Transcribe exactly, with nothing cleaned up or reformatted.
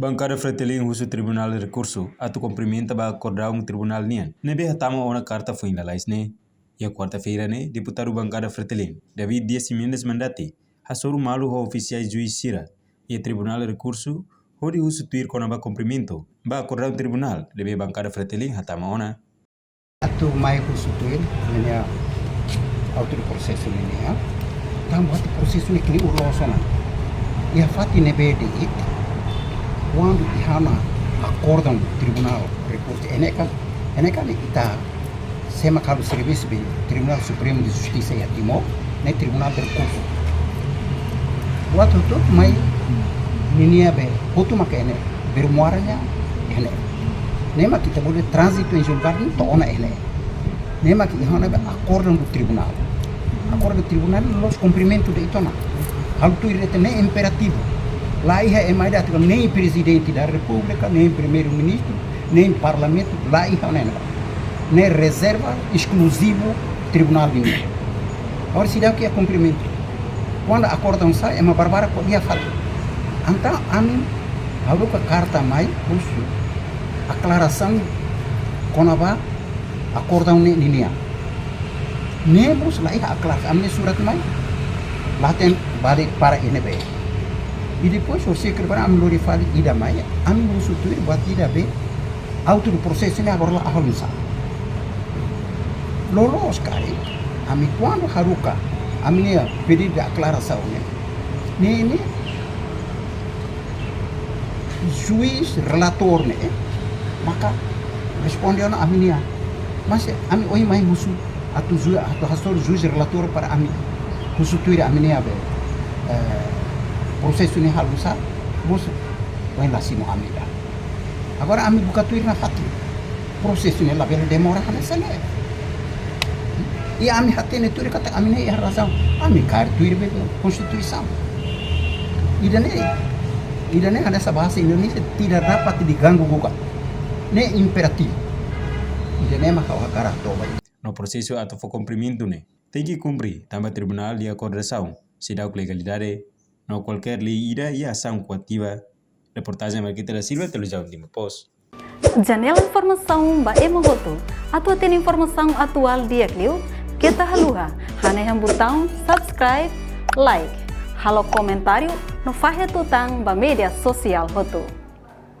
Bankada Fretilin husu Tribunál Rekursu atu kumprimenta ba akordaun tribunál nian ne'ebé hatama ona karta foin lalais ne'e. Iha kuarta-feira ne'e, deputadu bankada Fretilin, David Dias Ximenes Mandati, hasoru malu ho ofisiais juís sira iha Tribunál Rekursu hodi husu tuir kona-ba kumprimentu ba akordaun tribunál ne'ebé bankada Fretilin hatama ona. Atu mai husu tuir ninia autór prosesu nian. Tanba atu prosesu ne'e kli urloso na. Iha fatin ne'ebé de'it, kuandu iha ona akordaun Tribunál Rekursu, ne'e kan, ne'e kan ita sema kalu servisu be Tribunál Supremu de Justisa iha Timor, ne'e Tribunál de Rekursu. Buat hotu mai ninia be hotu maka ne'e, bermuaranya ne'e. Ne'e mak ita bolu trânsito em julgado ne'e to'o ona ne'e. Ne'e mak iha ona be akordaun do tribunál. Akordaun do tribunál loloos kumprimentu de'it ona. Halo tuir de'it ne'e imperativu. La iha ema ida atu nein Prezidente da Repúblika, nein Primeiru-Ministru, nein Parlamentu, la iha ona ne'e. Ne'e rezerva eskluzivu tribunál nian. Agora seidauk iha kumprimentu. Kuandu akordaun sa'e, ema barbarak ko'alia fali. Entaun ami haruka karta mai husu aklarasaun kona-ba akordaun ne'e ninian. Ne'e mós la iha aklarasaun, ami-nia surat mai la hatene balik para iha ne'ebé. I depois, o sekre para ami lori fali ida mai, ami husu tuir buat ida be autór do prosesu ne'e agora la halo nusá. Loloos karik, ami kuandu haruka ami-nia pedidu de aklarasaun ne'e, ne'e, ne'e juís relatór ne'e maka responde ona ami-nia. Mas ami ohin mai husu atu ju-, atu hasoru juís relatór para ami husu tuir ami-nia be, eh, prosesu ne'e halo nusá, mós ohin la simu ami ida. Agora ami buka tuir nafatin. Prosesu ne'e labele demora hanesan ne'e. I ami hatene tuir katak ami-nia iha razaun. Ami kaer tuir be Konstituisaun. Ida-ne'e, ida-ne'e hanesan bahasa Indonesia tidak dapat diganggu gugat. Ne'e imperativu. Ida-ne'e mak ha'u hakarak toba. No prosesu atu fó kumprimentu ne'e tenke kumpre tanba tribunál iha koordenasaun, seidauk legalidade no kualkér lei ida iha asaun koativa. Reportajen Marquita da Silva, Televizaun Timor Post. Janela informasaun ba ema hotu. Atu hatene informasaun atuál di'ak liu, keta haluha hanehan butaun subscribe, like, halo komentáriu no fahe tutan ba média sosiál hotu.